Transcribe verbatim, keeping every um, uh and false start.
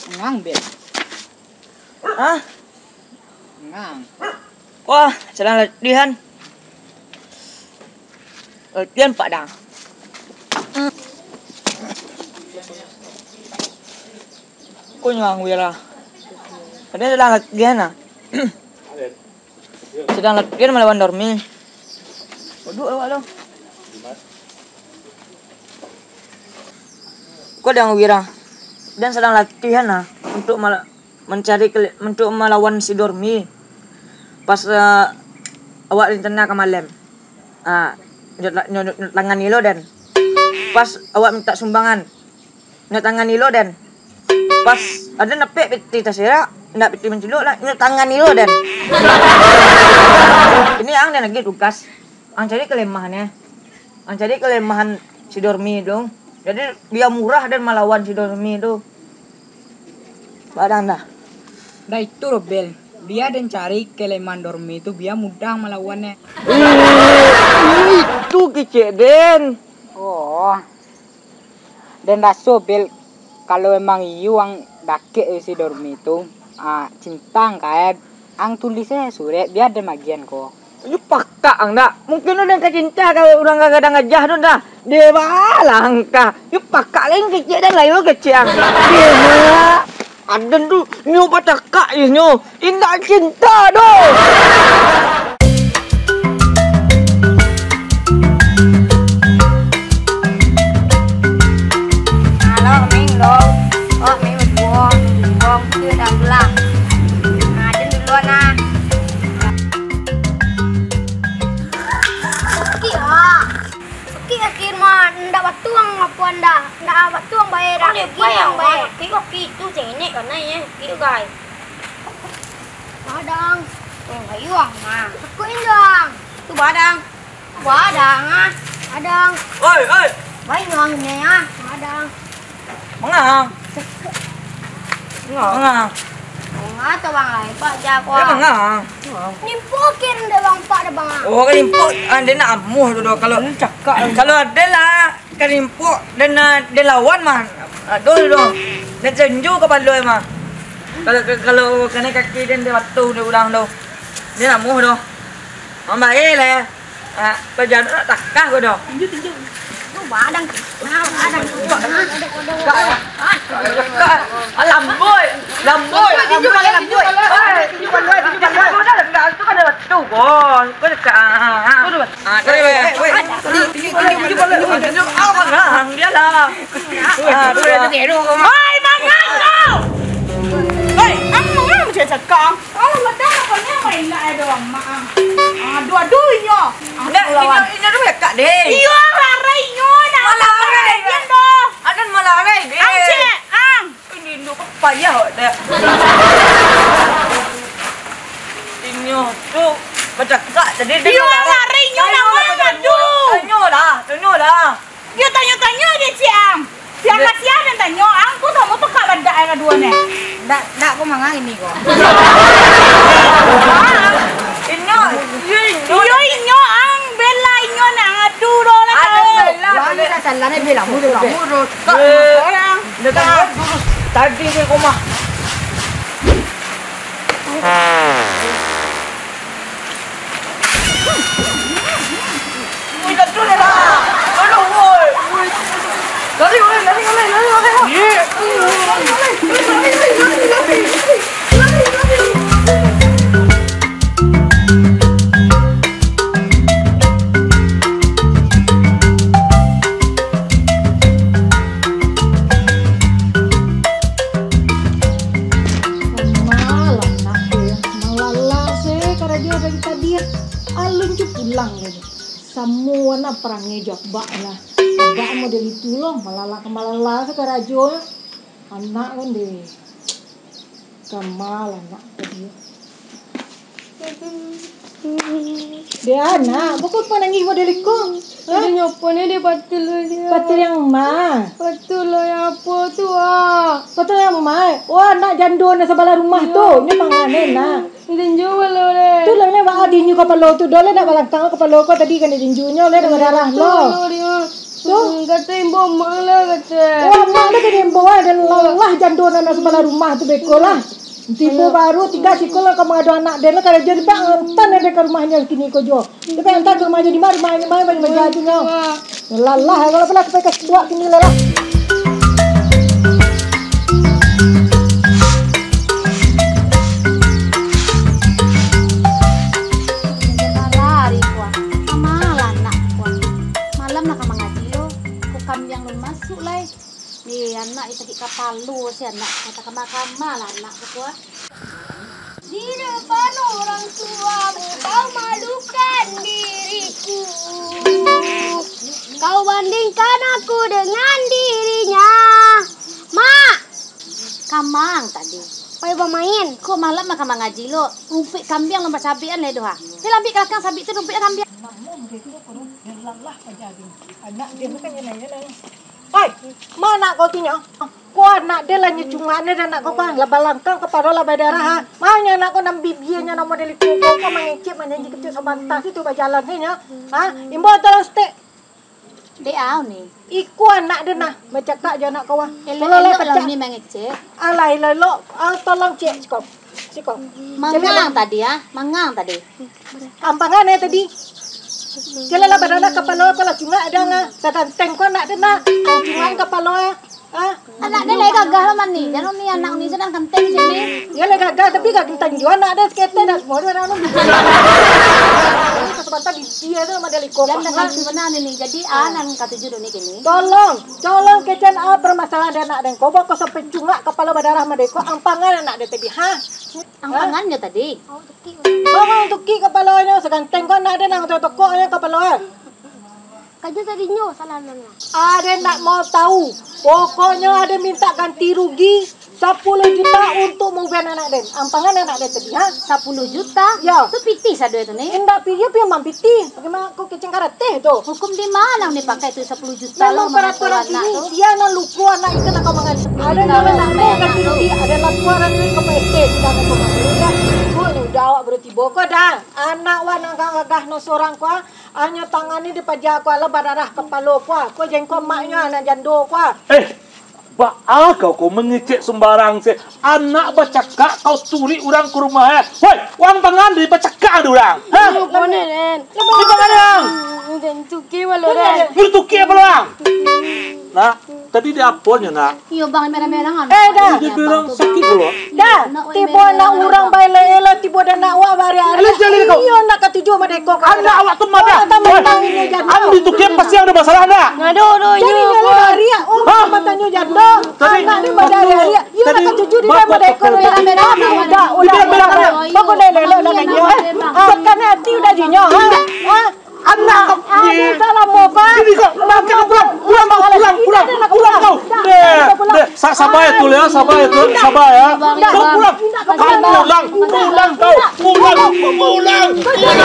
Ngang, Bel. Hah? Ngang. Wah, sadang latihan. Latihan padang. Kok ngang, Wira? Tadi sadang latihan, ah. Sadang latihan malawan Dormi. Waduh, awak tu. Kok dang Wira? Dan sadang latihan lah untuk mala-, mancari kele-, untuk malawan si Dormi. Pas, eh, awak rencana ka malam. Ah, nyo, nyo, nyo tangani lo, den. Pas awak minta sumbangan, nyo tangani lo, den. Pas aden dapek piti taserak, ndak piti mancilok lah, nyo tangani lo, den. Kini ang den agiah tugas. Ang cari kalemahannyo. Ang cari kalemahan si Dormi tu. Jadi, bia murah den malawan si Dormi tu. Padang dah. Dah itu lo, Bel. Bia den cari kalemahan Dormi tu, bia mudah malawannyo. Eh, itu kecek den. Oh. Den raso, Bel, kalau emang iyo ang dakek jo si Dormi tu, ah, cinta ang ka, eh, ang tulih se surek, bia den magiahan ko. Iyo pakak ang dak? Mungkin den ka cinta ka urang gadang gajah tu dah. Deh, balah ang ka. Iyo pakak lain kecek den, lain lo kecek ang. Deh, mak. Aden tu, nyo pacakak je nyo. Indak cinta doh. Halo, Ming, lo. Oh, Ming, duo, duo, duo, dah pulang. Nah, Aden duluan, ah. Sakik, ah. Sakik, sakik, mah. Ndak batuang apo anda. Ndak batuang bae, dah. Sakik, dah, bae. Sakik, sakik, itu cengek, kanai, eh. Sakik, guys. Badang. Weh, bayuang, ah. Sakik, Injang. Tu badang. Badang, ah. Badang. Oi, oi. Bayuang ni, ah. Badang. Mangang. Mangang. Mangang tu, Bang, lai, Pak, jago. Eh, mangang. Nimpok kira dek Bang Pak dah, Bang. Oh, kan nimpok, ah, dia nak amuh tu doh. Kalau, kalau ada lah, kan nimpok, dan, ah, dia lawan mah. Aduh, doh. Dan cenju kapalo mah. Kalau, kalau kena kaki dia, dia batu dia ulang tu. Dia nak amuh tu. Mambae lah ya. Ah, pajan nak takah ko doh. Tinju, tinju. Tu badang. Nah, badang. Kak, kak, kak. Ah, lamboi. Lamboi. Tinju pakai lamboi. Tinju pakai, tinju pakai. Udah, udah, tu kan dah tu, Bos. Kau dekat, ah, ah, ah. Ah, kau dekat. Weh, weh, weh. Tinju, tinju, tinju, tinju pakai. Tinju, ah, mangang, biarlah. Ah, tu dah. Oi, mangang kau. Oi, ang mangang macam cakap. Alah, madah apo nyo main nak ado amak ang. Aduh, aduh, inyo. Ndak, inyo, inyo tu bekak deh. Iyo, larai inyo, nak malah larai deh. Adan malah larai deh. Ang ciek, ang. Ini inyo kok payah awak deh. Inyo tu bacakak tadi. Iyo, larai inyo nak main, aduh. Tanyo lah, tanyo lah. Yo, tanyo-tanyo aja, Ciang. Piang kasiah dan tanyo, ang ko samo pekak badak ai kaduo ne. Ndak, ndak ko mangang ini ko. Inyo, iyo, inyo. Iyo, inyo, ang bela inyo nak ngadu doh lah kau. Wah, ini dah salah ni, bela mu, bela mu, bro. Kau orang. Tadi ni kau mah. Woi, tak boleh lah. Aduh, woi. Lari, lari, lari, lari, lari, lari. Malah nak tu ya, malala se karajo dari tadi ya. Alun ju pulang lagi. Samo anak parangai jo abak lah. Abak model itu loh, malala ka malala se karajo. Anak kan deh. Kamal anak tadi. Dia anak, bukan manangis model iko. Hah? Dia nyopo ni dia patul dia. Patul yang ma? Patul lo yang apo tu, ah? Patul yang ma? Wah, anak jando nak sebelah rumah tu. Ini mangan nak. Dinjo balo deh. Tu lah ni, baa dinyo kapalo tu. Dah lah nak balangkang kapalo ko tadi kan dinjonyo lah dengan darah lo. Lo dia. Tu? Hmm, kato imbau mak lah, kato. Oh, mak dah kena imbau, ah, dah lalah jando nan sabalah rumah tu beko lah. Tibo baru tigo siko lah ka mangado anak den lah, karajo di antan den ka rumahnyo kini ko juo. Tapi antan ka rumahnyo di ma, rumahnyo ma, baju-baju tu nyo. Lalah, kalau pernah ka pai ka buak kini lah lah. Malam lah ka mangaji lo, ko kambiang lo masuak lai. Ni anak ni sakik kapalo si anak, kata kama-kama lah anak tu, ah. Di depan orang tua, kau malukan diriku. Kau bandingkan aku dengan dirinya. Mak! Kamang tadi. Pai bamain. Kok malam lah kamang ngaji lo? Rumpuik kambiang lo bacabikan lai doh, ah. Pai lah ambiak ka lakang sabik tu rumpuik kambiang. Anak dia kan yang nanya. Oi, ma anak kau tu nyo? Ko anak den lah nyo cungak ni, anak kau kan lah balangkang kapalo lah badarah, ha. Ma nyo anak kau nan bibianyo namo dari kau, kau mangecek manjanji kecil sabanta situ bajalan ni nyo. Ha, imbau tolong stek. Dek au ni. Iko anak den nah, bacakak jo anak kau, ah. Elok-elok lah ni mangecek. Alah, elok-elok, ah, tolong cek siko. Siko. Mangang tadi, ah, mangang tadi. Ampangan eh tadi. Kira lah badarah kapalo, kau lah cungak ada nga. Saganteng kau anak den nah. Kau cungak kapalo, ah. Ah. Anak den lai gagah lah mani. Jan ni anak ni sadang ganteng sini. Yo lah gagah, tapi ganteng juo anak den, sakete dah semua dua anak lu. Sabanta bibia tu mah dari kau. Jan dah kan sebenarnya ni. Jadi, ah, nan katuju dek ni kini. Tolong, tolong kecek ah permasalahan anak den. Kau bawa kau sampai cungak kapalo badarah mah dek kau, ampangan anak den tadi, ha? Ampangan nyo tadi. Bang, tukik kapalonyo, saganteng kau anak den nang tokok nyo kapalo, eh. Kajo tadi nyo salah nan lah. Aden ndak mau tahu. Pokoknyo aden minta ganti rugi sapuluh juta untuk maubakan anak den. Ampangan anak den tadi, ha? Sapuluh juta? Yo. Tu pitih sado tu ni. Indak pitih, yo pi mambitih. Bagaimana kau keceng karateh tu? Hukum di ma nan dipakai tu sapuluh juta lo mangatur anak tu? Dia nan luko anak itu nak kau mangaji. Aden ndak mau ganti rugi, aden laporan ni ka P T sudah kau mangaji. Kau ni udah awak berhenti boko dah. Anak wak nan gagah no sorang kau. Anyo tangan ni dipaja ko, alah badarah kapalo ko, ko jengkok maknyo anak jando ko. Eh, baa kau ko mangecek sumbarang se? Anak bacakak kau turuik urang ka rumah, eh. Woi, uang tangan dipacakak ado urang. Ha? Di pangan urang. Tuki balo urang. Nak, tadi di apo nyo, Nak? Iyo, Bang, merah-merah kan? Eh, dah. Di bilang sakik pulo. Dah, tibo anak urang baelok-elok, tibo dah anak awak bariak-ariak. Iyo, nak katuju madeko. Anak awak tu madah. Woi, andi tu kian pasti ado masalah, ndak? Ngadu tu. Jadi iyo, dah bariak. Oh, batanyo jando. Anak ni bariak-ariak. Iyo, nak katuju di dalam madeko. Udah, udah, udah. Pokok dah elok-elok dah kan. Tekan hati udah jinyo. Ha? Ha? Anak kau. Aduh, salah mau, Pak. Ini kau, pulang, pulang, pulang, pulang, pulang, pulang kau. Deh, deh, sa-, sabar ya, Tul, ya, sabar ya, Tul, sabar ya. Kau pulang, kau pulang, pulang kau, pulang, pulang, pulang.